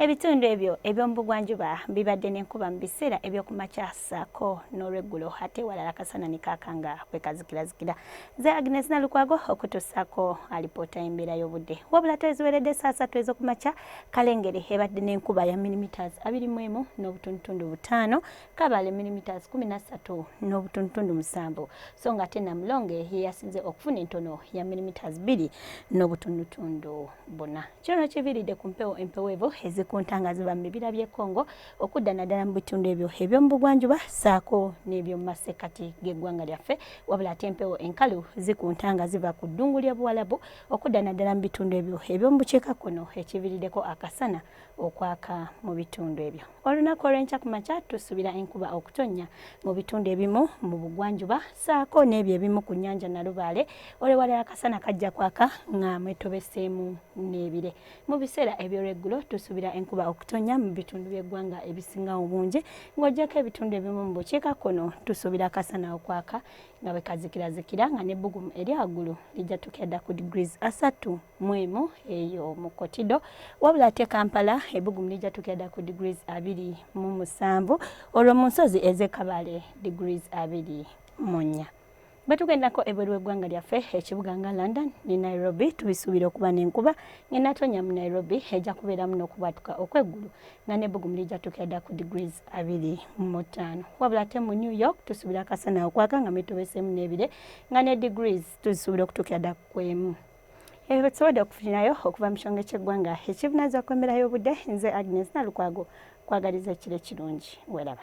Ebitundu ebyo eby'omu bugwanjuba bibadde n'enkuba mu biseera eby'okumakya ssaako n'olweggulo, ate ewalala akasana ne kaaka nga bwe kazikirazikira. Nze Agnes Nalukwago okutuusaako alipoota y'embeera y'obudde. Wabula tweziweredde ssaawa 3 ez'okumakya, Kalengere ebadde n'enkuba ya millimeters 21.5, Kabale millimeters 13.7, so nga ate Namulonge ye yasinze okufuna entono ya millimeters 2.4. Kino kiviiridde ku mpewo empeweevu ezikunta nga ziva mu bibira by'e Congo okudda naddala mu bitundu ebyo eby'omu bugwanjuba ssaako n'eby'omu masekkati g'eggwanga lyaffe, wabula ate empewo enkalu zikunta nga ziva ku ddungu ly'e Buwalabu okudda naddala mu bitundu ebyo eby'omu bukiikakkono, ekiviiriddeko akasana okwaka mu bitundu ebyo. Olunaku olw'enkya ku makya tusuubira enkuba okutonnya mu bitundu ebimu mu bugwanjuba ssaako n'ebyo ebimu ku nnyanja Nalubaale, olwewalala akasana kajja kwaka nga mwetobeseemu n'ebire. Mu biseera eby'olweggulo tusuubira enkuba okutonnya mu bitundu by'eggwanga ebisinga obungi, ng'oggyeko ebitundu ebimu mu bukiikakkono tusuubira akasana okwaka nga bwe kazikirazikira nga n'ebbugumu erya waggulu lijja tuukira dda ku degrees 31 eyo mu Kotido, wabula ate Kampala ebbugumu lijja tuukira dda ku degrees 27, olwo mu nsozi ez'e Kabale degrees 24. Bwe tugendako ebweru w'eggwanga lyaffe, ekibuga nga London ne Nairobi tubisuubira okuba n'enkuba ng'enaatonya mu Nairobi ejja kubeeramu n'okubwatuka okw'eggulu nga n'ebbugumu lijja tuukira dda ku degrees 25. Wabula ate mu New York tusuubira akasana okwaka nga mwetobeseemu n'ebire nga ne degrees tuzisuubira okutuukira dda ku 1. Ebyo bye tusobodde okufunirayo okuva mu kitongole ky'eggwanga ekivunaanyizibwa ku mbeera y'obudde. Nze Agnes Nalukwago, kwagaliza ekiro ekirungi. Weeraba.